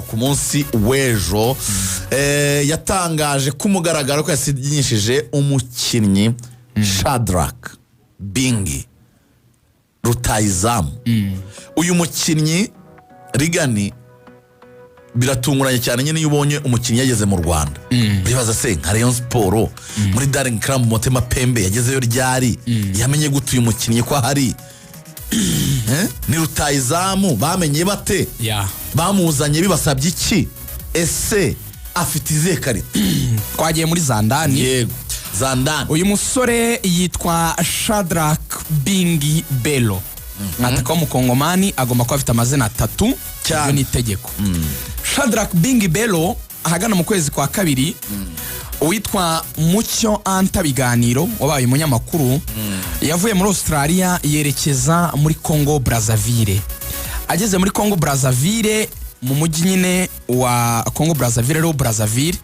Ku munsi w'ejo yatangaje ku mugaragaro ko yasinyishije umukinnyi Shadrack Bingi, rutayizamu. Uyu mukinnyi rigani biratunguranye cyane nyine. Iyo ubonye umukinnyi yageze mu Rwanda, uribaza se nka Rayon Sport muri Daring Club Motema Pembe yagezeyo ryari? Yamenye gute uyu mukinnyi ko ahari? Eh? Ni rutayizamu, bamenye bate? Bamuzanye bibasabye iki? Ese afite izihe qualité? Twagiye muri zandani. Yego, zandani. Uyu musore yitwa Shadrack Bingi Belo, mwataka w'umukongomani, agomba kuba afite amazina atatu. Cyane. Iryo ni itegeko. Shadrack Bingi Belo, ahagana mu kwezi kwa kabiri, uwitwa Mucyo Anta Biganiro wabaye umunyamakuru yavuye muri Australia yerekeza muri Congo Brazzaville. Ageze muri Congo Brazzaville, mu mujyi nyine wa Congo Brazzaville, rero Brazzaville,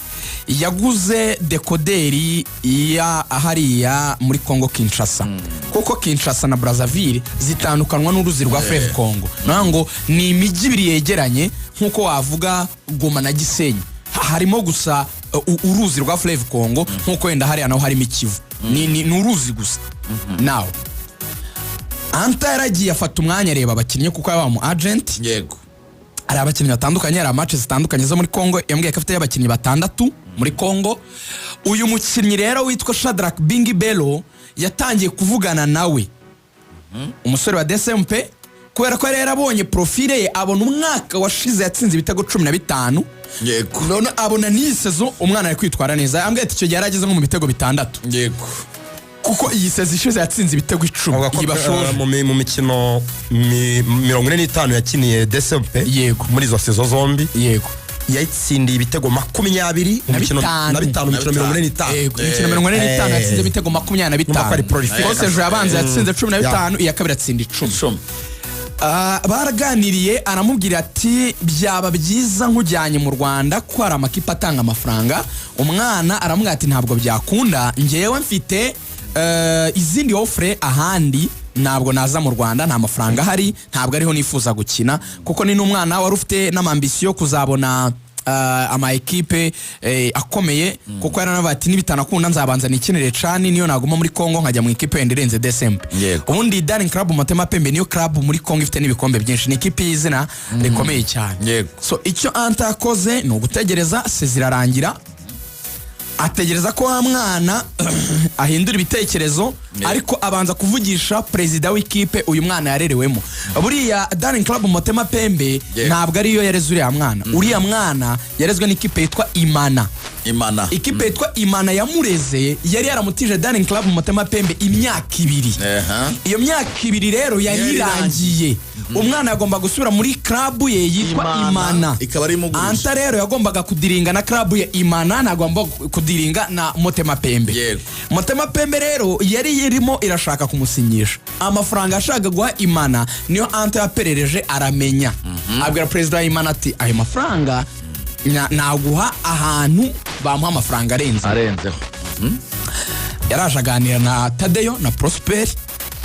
yaguze décodeur ya hariya muri Congo Kinshasa, kuko Kinshasa na Brazzaville zitandukanwa n'uruzi rwa Fleuve Congo. Naho ngo ni imijyi ibiri yegeranye nk'uko wavuga Goma na Gisenyi. Harimo gusa uruzi rwa Fleuve Congo, nk'uko wenda hariya naho harimo Ikivu. Ni uruzi gusa. Nawe Anta yaragiye afata umwanya areba abakinnyi, kuko yaba mu agent. Hari abakinnyi batandukanye, hari ama match zitandukanye zo muri Congo. Yambwiye ko afite abakinnyi batandatu muri Congo. Uyu mukinnyi rero witwa Shadrack Bingi Belo yatangiye kuvugana nawe, umusore wa DCMP, kubera ko yari yarabonye profile ye, abona umwaka washize yatsinze ibitego 15. None abona n'iyi saison umwana ari kwitwara neza. Yambwiye ati icyo gihe yari ageze nko mu bitego 6, kuko iyi saison ishize yatsinze ibitego 10. Avuga ko iyi bashoje. mu mikino 45 yakiniye DCMP, muri izo saison zombi, yayitsindiye ibitego 20 mu Na mikino bitanu. na bitanu mu mikino 45. Yego, imikino 45 yatsinze ibitego makumyabiri na Urumva ko ari bitanu. prolific. Kose ejo yabanza yatsinze 15, iya kabiri atsinda 10. 10. Ah, baraganiriye, aramubwira ati byaba byiza nkujyanye mu Rwanda kuko hari amakipe atanga amafaranga. Umwana aramubwira ati ntabwo byakunda, ngewe mfite izindi offre ahandi, ntabwo naza mu Rwanda, nta mafaranga ahari, ntabwo ariho nifuza gukina, kuko ni n'umwana wari ufite n'ama ambition yo kuzabona ama ekipe akomeye, kuko yaranavuga ati nibitanakunda nzabanza nikinire CHAN, niyo naguma muri Congo nkajya mu ikipe yenda irenze DCMP. Ubundi Daring Club Motema Pembe niyo club muri Congo ifite n'ibikombe byinshi, ni ikipe y'izina rikomeye cyane. So icyo Anta yakoze ni ugutegereza, se zirarangira, ategereza ko wa mwana ahindura ibitekerezo, ariko abanza kuvugisha perezida w'ikipe uyu mwana yarerewemo. Buriya Daring Club Motema Pembe ntabwo ariyo yareze uriya mwana. Uriya mwana yarezwe n'ikipe yitwa Imana. Imana. Ikipe yitwa Imana yamureze, yari yaramutije Daring Club Motema Pembe imyaka 2. Iyo myaka 2 rero yari Yari irangiye, umwana yagomba gusubira muri club ye yitwa Imana, Imana. Ikaba ari imugurisha. Anta rero yagombaga kudealinga na club ye Imana, ntagomba kudealinga na Motema Pembe. Motema Pembe rero yari irimo irashaka kumusinyisha. Amafaranga yashakaga guha Imana niyo Anta yaperereje aramenya, abwira perezida wa Imana ati ayo mafaranga naguha ahantu bamuha amafaranga arenze. Arenzeho. Yaraje aganira na Tadeyo na Prosperi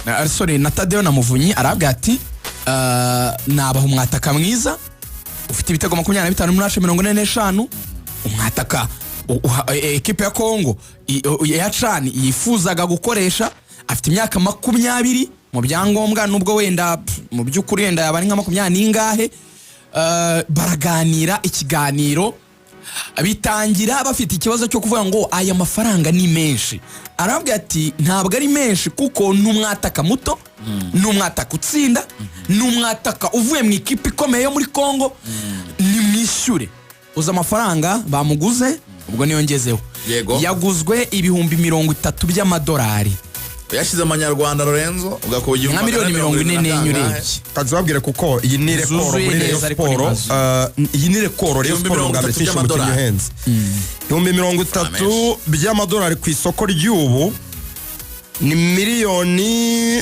na, sorry, na Tadeyo na Muvunyi, arabwira ati nabaha umwataka mwiza ufite ibitego 25 muri match 45, umwataka ekipe ya Kongo ya CHAN yifuzaga gukoresha, afite imyaka 20 mu byangombwa, nubwo wenda mu by'ukuri wenda yaba ari nka makumyabiri n'ingahe. Baraganira ikiganiro, bitangira bafite ikibazo cyo kuvuga ngo aya mafaranga ni menshi. Arabwira ati ntabwo ari menshi, kuko ni umwataka muto, ni umwataka utsinda, ni umwataka uvuye mu ikipe ikomeye yo muri Congo, nimwishyure. Uzi amafaranga bamuguze? Ubwo niyo ngezeho. Yaguzwe 30,000 by'amadolari. Yashyize amanyarwanda, Lorenzo, ugakuba Nka miliyoni 44 urebye. Kanzi babwire, kuko iyi ni record Zuzuye muri Rayon neza, ariko Sport. ni mazu. Iyi ni record Rayon Ibihumbi Sport mirongo bwa mbere itatu ifishe umukinnyi by'amadolari. uhenze. 30,000 by'amadolari ku isoko ry'ubu ni miliyoni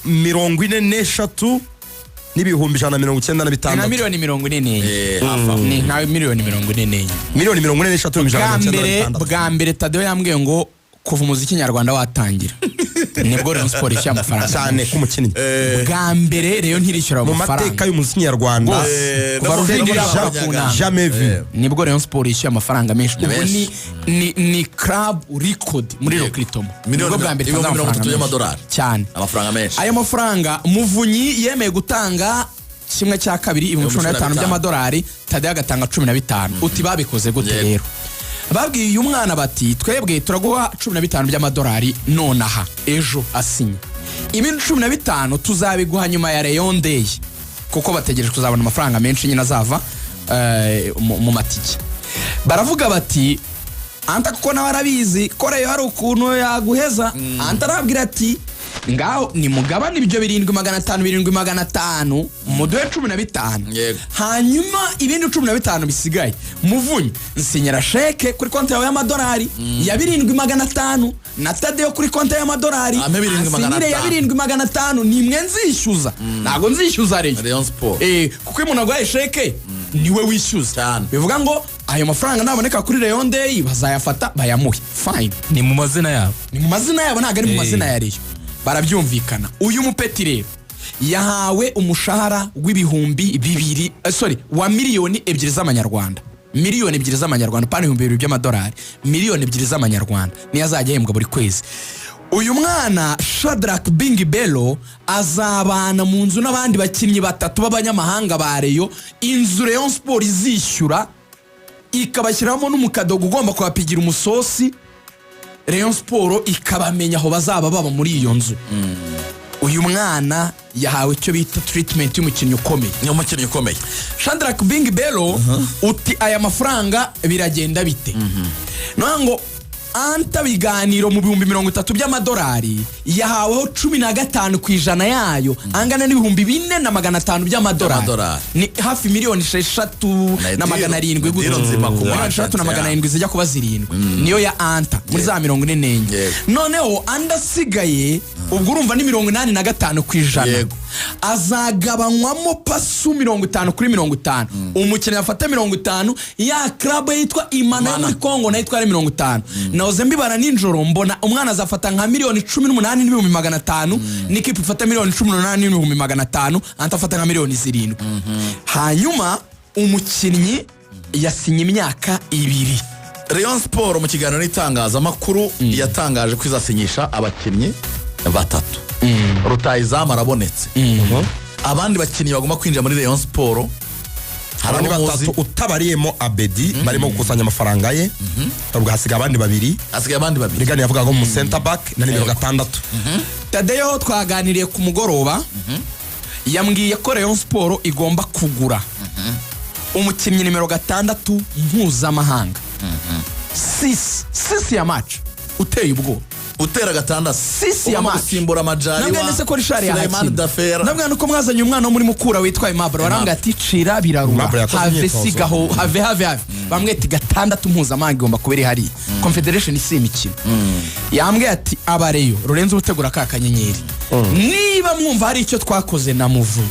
43 n'ibihumbi ijana na mirongo icyenda na Ni nka bitandatu. miliyoni 44. Hafi aho. Ni nka miliyoni 44. Miliyoni 43 n'ibihumbi ijana na Bwa mirongo icyenda na mbere bitandatu. Bwa mbere Tadeyo yambwiye ngo kuva umuziki nyarwanda watangira, Nibwo Rayon Sport ishyura amafaranga Cyane menshi. k'umukinnyi. Bwa mbere Rayon ntirishyura Mu amafaranga mateka y'umuziki nyarwanda. Kuva Rujugira yakora ku nanga. Jamais vu. Nibwo Rayon Sport yishyuye amafaranga menshi. Ubu Menshi. ni club record muri recruitment. Miliyoni Nibwo bwa mbere itanze 30,000 amafaranga menshi. y'amadolari. Cyane. Amafaranga menshi. Ayo mafaranga, Muvunyi yemeye gutanga kimwe cya kabiri, 15,000 by'amadolari, Tadeyo agatanga 15. Uti babikoze gute? Rero babwiye uyu mwana bati: "Twebwe turaguha 15 by'amadolari nonaha, ejo asinye. Ibindi 15 tuzabiguha nyuma ya Rayon Day," kuko bategereje kuzabona amafaranga menshi nyine azava mu matike. Baravuga bati Anta, kuko nawe arabizi ko Rayon hari ukuntu yaguheza, Anta arabwira ati: "Ngaho nimugabane ibyo 7,500, 7,500, muduhe 15." Hanyuma ibindi 15 bisigaye, Muvunyi, nsinyira chèque kuri konti yawe y'amadolari ya 7,500, na Tadeyo kuri konti y'amadolari Ampe 7,500. ansinyire ya 7,500. Nimwe nzishyuza, ntabwo nzishyuza Rayon. Rayon Sport. Kuko iyo umuntu aguhaye chèque niwe wishyuza. Cyane. Bivuga ngo ayo mafaranga naboneka kuri Rayon Day bazayafata bayamuhe, fine. Ni mu mazina yabo. Ni mu mazina yabo, ntabwo ari mu mazina ya Rayon. Barabyumvikana. Uyu mupeti rero yahawe umushahara w'ibihumbi 2, sorry, wa miliyoni 2 z'amanyarwanda. Miliyoni 2 z'amanyarwanda, pana 2000 by'amadolari. Miliyoni 2 z'amanyarwanda niyo azajya ahembwa buri kwezi. Uyu mwana Shadrack Bingi Bello azabana mu nzu n'abandi bakinnyi batatu b'abanyamahanga ba Rayon, inzu Rayon Sport izishyura, ikabashyiramo n'umukadogo ugomba kuhapigira umusosi. Rayon Sport ikabamenya aho bazaba baba muri iyo nzu. Uyu mwana yahawe icyo bita treatment y'umukinnyi ukomeye. Ni umukinnyi ukomeye. Shadrack Bing Bello, uti aya mafaranga biragenda bite? Noneho ngo Anta Biganiro mu 30,000 by'amadolari yahaweho 15% yayo, angana n'4,500 by'amadolari. By'amadolari. Ni hafi miliyoni 6 na 700 Ni gutyo. deal nzima ku Miliyoni mu 6 na agent, 700 zijya kuba 7 niyo ya Anta muri za 44. Noneho andi asigaye, ubwo urumva ni 85%, azagabanywamo pasu 50 kuri 50. Umukinnyi afata 50, ya club yitwa Imana yo Imana. muri Congo nayo itwara 50. Nahoze mbibara nijoro, mbona umwana azafata nka 18,500,000, n'ikipe ifata 18,500,000, Anta afata nka miliyoni 7. Hanyuma umukinnyi yasinye imyaka 2. Rayon Sport mu kiganiro n'itangazamakuru yatangaje ko izasinyisha abakinnyi batatu. Rutayizamu arabonetse. Abandi bakinnyi bagomba kwinjira muri Rayon Sport hari Abandi abo muzi? batatu utabariyemo Abedi barimo gukusanya amafaranga ye, ubwo hasigaye abandi babiri. Hasigaye abandi babiri. Rigani yavugaga ngo mu center back na nimero 6. Tadeyo twaganiriye ku mugoroba, yambwiye ko Rayon Sport igomba kugura umukinnyi nimero 6 mpuzamahanga, six, six ya match uteye ubwoba. Utera 6. Six ya Ugomba match. gusimbura Majaliwa. Nabwo ndetse ko Richard Suleiman yahakina. Dafera. Nabwo nuko mwazanye umwana wo muri Mukura witwa Aimable, barambwira ati: "Cira birarura." Aimable yakoze Have, imyitozo. sigaho, have, have, have. Bamwe ati: "6 mpuzamahanga igomba kuba iri hariya." Confederation si imikino. Yambwiye ati: "Abareyo Lorenzo utegura ka kanyenyeri, niba mwumva hari icyo twakoze na Muvunyi,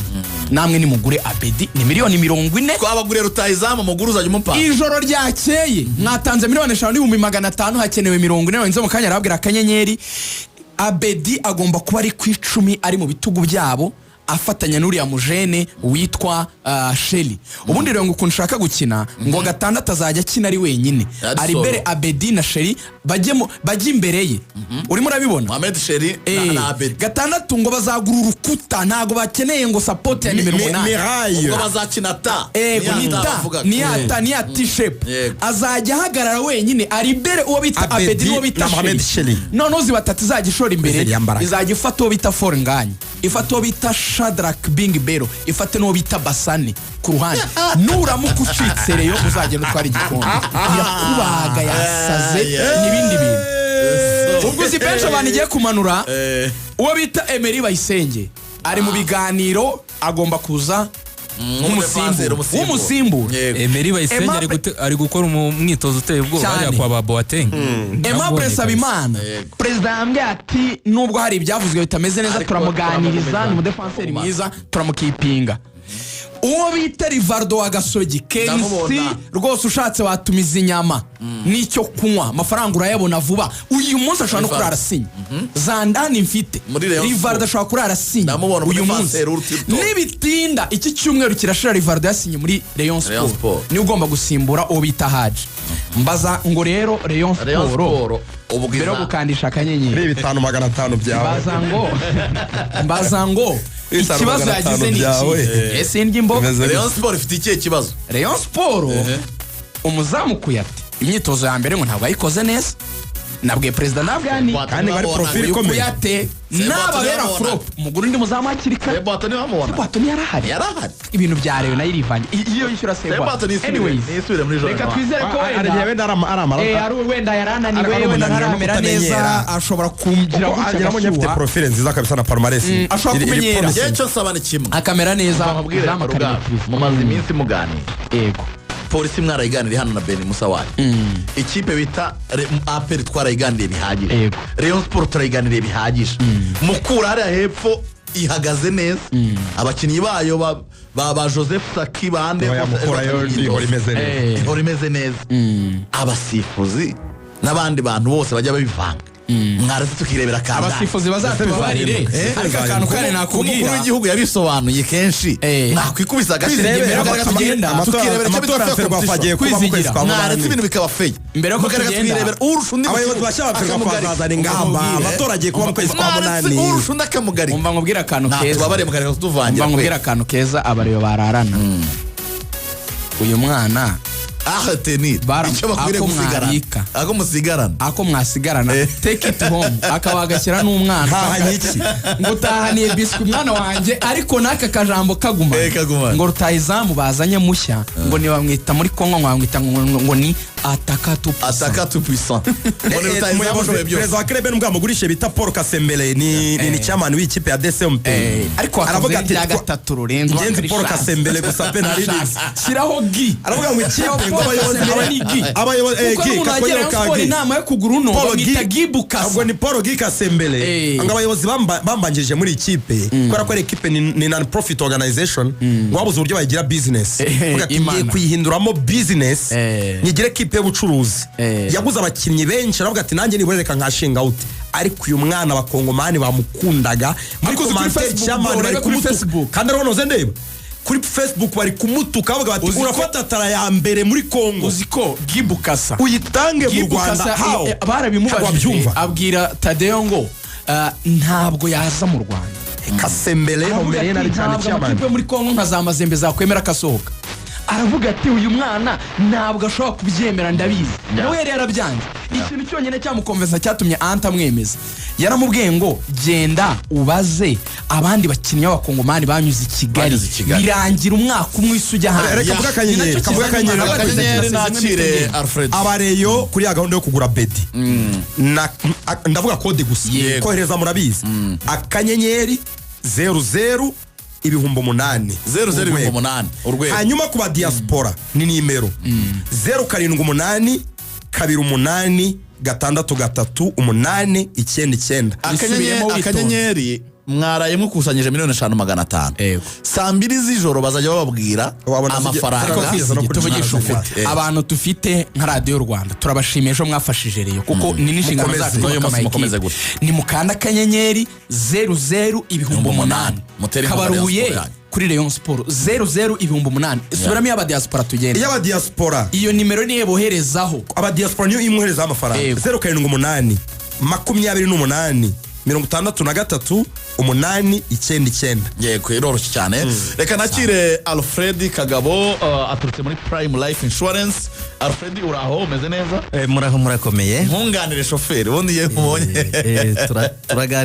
namwe nimugure Abedi, ni miliyoni 40." Twabaguriye rutayizamu, muguru uzajya umupanga. Ijoro ryakeye mwatanze 5,500,000, hakenewe 40. Lorenzo mu kanya arababwira akanyenyeri. Abedi agomba kuba ari ku 10, ari mu bitugu byabo, afatanya n'uriya mujene witwa Sheri. Ubundi rero ngo ukuntu ushaka gukina, ngo 6 azajya akina ari wenyine. Ari Ari solo. bere Abedi na Sheri bajye imbere ye, urimo urabibona? Mohamed Sheri na, na Abedi. 6 ngo bazagura urukuta, ntabwo bakeneye ngo support ya nimero 8. Miraille. Ubwo bazakina ta. Ego. Ni Ni ya ta ta bavugaga. ni ya ta, ni ya T-shape. Azajya ahagarara wenyine ari imbere uwo bita Abedi Abedi n'uwo bita na Mohamed Sheri. Sheri. Noneho uzi batatu izajya ishora imbere? Ziriya mbaraga. Izajya ifata uwo bita Fornganye, ifata uwo bita Shadrack Bing Bero, ifate n'uwo bita Basane ku ruhande. Nuramuka ucitse, Rayon uzagenda utwara igikombe. Irakubaga, yasaze n'ibindi bintu. Ubwo uzi benshi abantu igiye kumanura. Uwo bita Emery Bayisenge ari mu biganiro, agomba kuza nk'umusimbura w'umusimbura. Emery Bayisenge ari gukora umwitozo uteye ubwoba Cyane. hariya kwa ba Boateng. Aimable Nsabimana, perezida yambwiye ati: "Nubwo hari ibyavuzwe bitameze neza, Ariko turamuganiriza, turamukomeza. ni umudefanseri mwiza, turamukipinga." Uwo bita Rivardo wa Gasogi KNC, Ndamubona. rwose ushatse watumiza inyama n'icyo kunywa, amafaranga urayabona vuba. Uyu munsi ashobora no Rivaldo. kurara asinya zandani mfite. Muri Rayon Rivaldo Sport. ashobora kurara asinya Ndamubona uyu munsi. umudefanseri w'urutito. Nibitinda iki cyumweru kirashira Rivaldo yasinye muri Rayon Rayon Sport, Sport. niwe ugomba gusimbura uwo bita Haji. Mbaza ngo rero Rayon Rayon Sport Sport ubwo mbere yo gukandisha akanyenyeri Ni 5,500 byawe. Mbaza ngo Bitanu ikibazo magana yagize atanu ni byawe. iki? Ese ndya imboga? Bimeze Rayon gute? Sport ifite ikihe kibazo? Rayon Sport, umuzamu Kuyate, imyitozo ya mbere ngo ntabwo yayikoze neza. Nabwiye perezida, nabwani Kandi bari profile uyu ikomeye. Kuyate nababera ntibamubona. flop, mugura undi muzamu hakiri kare. Sebwato ntibamubona. Sebwato ntiyarahari. Yarahari. Ibintu bya Rayon nayo irivange iyo yishyura Sebwato Sebwato. nisubire nisubire muri Reka jone. twizere ko Hari igihe wenda wenda ari amanota. Ari wenda yarananiwe, Ari wenda umunaniro no ntaramera neza, kutamenyera. ashobora kugira Kuko gutya nabonye afite agashyuha. profile nziza kabisa na palmarès. Ashobora kumenyera. Promising. Njyewe icyo nsaba ni kimwe. Akamera neza, Mbabwire izamu Rugamba, akareba. mumaze iminsi muganira. Yego. Polisi mwarayiganiriye hano na Beni Musa wayo. Ikipe bita APR twarayiganiriye bihagije. Yego. Rayon Sport turayiganiriye bihagije. Mukura hariya hepfo ihagaze neza, abakinnyi bayo ba Joseph Saki bande Oya, bose Mukura yo bari mu ihora imeze neza. Ihora imeze neza. Abasifuzi n'abandi bantu bose bajya babivanga, mwaretse tukirebera kandani. Abasifuzi bazatubabarire, ariko akantu kare Umukuru nakubwira w'igihugu yabisobanuye kenshi. Eh. Mwakwikubisa Kwizigira agashyi mbere yuko tugenda. tukirebera icyo bita Amatora ya fair Ferwafa agiye competition. kuba mu kwezi Kwizigira. kwa Mwaretse munani. ibintu bikaba fair. Mbere yuko Mukareka tugenda. tukirebera urusha undi mu Abayobozi kibuga, bashya ba Ferwafa akamugarika. bazazana ingamba. Umubwire. Amatora agiye kuba mu kwezi kwa Mwaretse munani. urusha undi akamugarika. Umva nkubwire akantu Nta keza. tubabare, mukareka Umva kutuvangira. nkubwire akantu keza abareba bararana uyu mwana. Aha tenir icyo bakwiriye Ako gusigarana. mwabika. Ako musigarana. Ako mwasigarana, take it home, akaba agashyira n'umwana. Ntahanye iki? Ngo utahaniye biswi mwana wanjye, ariko n'aka kajambo kaguma. Kagumana. Ngo rutahizamu bazanye mushya, ngo ntibamwita muri Kongo, ngo bamwita ngo ni ataka tu. Ataka tout puissant, ngo ni rutahizamu Umuyobozi, ushoboye byose. perezida wa club nubwo yamugurishe bita Paul Kasembere, ni chairman w'ikipe ya DCMP. Ariko Aravuga akavuga ati rya gatatu Lorenzo Ngenzi Paul Kasembere gusa pe ntaririnze. Shyiraho gi. Aravuga ngo ikipe ngo Paul abayobozi Kasembere ni Gi. Abayobozi Kuko Gi n'umuntu wagera kakongero Rayon ka Sport Gi. inama yo kugura uno Paul bamwita Gi Gi Bukasa. Ubwo ni Paul Gi Kasembere. Ngo abayobozi bambanjirije muri ikipe, kubera ko ari ikipe ni non profit organization, ngo babuze uburyo bayigira business. Bavuga ati Imana. ngiye kuyihinduramo business, nyigire kipe y'ubucuruzi. Yaguze abakinnyi benshi, aravuga ati nanjye nibura reka nkashinga out. Ariko uyu mwana abakongomani bamukundaga muri Ariko uzi kuri commentaire, Facebook, chairman urebe bari kuri kumutuka. Facebook. Kandi arabona ndeba kuri Facebook bari kumutuka, bavuga bati Uzi ko- urafata tara ya mbere muri Kongo Uzi ko Gi Bukasa uyitange mu Gi Rwanda, Bukasa, how? Barabimubajije, Ntabwo wabyumva. abwira Tadeyo ngo ntabwo yaza mu Rwanda. Kasembere Aravuga mumereye ati, nabi cyane, ntabwo chairman. amakipe yo muri Kongo nka za Mazembe zakwemera akasohoka. Aravuga ati uyu mwana ntabwo ashobora kubyemera, ndabizi. Nawe yari yarabyanze. Ikintu cyonyine cyamukomvesa cyatumye anta amwemeza, yaramubwiye ngo genda ubaze abandi bakinnyi b'abakongomani banyuze i Kigali, Banyuze i Kigali. birangira umwaka umwe isi ujya hanze. Reka mvuge akanyenyeri, Ni nacyo reka mvuge kizanye akanyenyeri. umwana. Akanyenyeri nakire Alfred. Abareyo kuri ya gahunda yo kugura Bedi ndavuga kode gusa. Yego. Kohereza murabizi, *00 8000. 00 Urwego. 8000 urwego. Hanyuma ku ba diaspora ni nimero 0782863899. Akanyenyeri. Bisubiremo witonze. Akanyenyeri mwaraye mukusanyije 5,500,000. Yego. Saa 2 z'ijoro bazajya bababwira Wabona amafaranga. ariko Kwizigi, no kuri tuvugishe cumi na ukuri, zine. abantu dufite nka Radiyo Rwanda turabashimiye, ejo mwafashije Rayon, kuko ni n'inshingano Mukomeze. zacu N'uyu kubaka munsi mukomeze amakipe. gutya. Ni mukanda *00 8000. Mutere inkunga Rayon Kabaruye Sport yanyu. kuri Rayon Sport 00 8000. Subiramo iy'abadiaspora tugende. Iy'abadiaspora. Iyo nimero niyo boherezaho. Abadiaspora niyo imwoherezaho amafaranga. Yego. 0782863899. Yego, iroroshye cyane. Reka nakire Alfred Kagabo, aturutse muri Prime Life Insurance. Alfred, uraho, umeze neza? Muraho, murakomeye. Nkunganire shoferi ubundi iyo mubonye. Turaganira.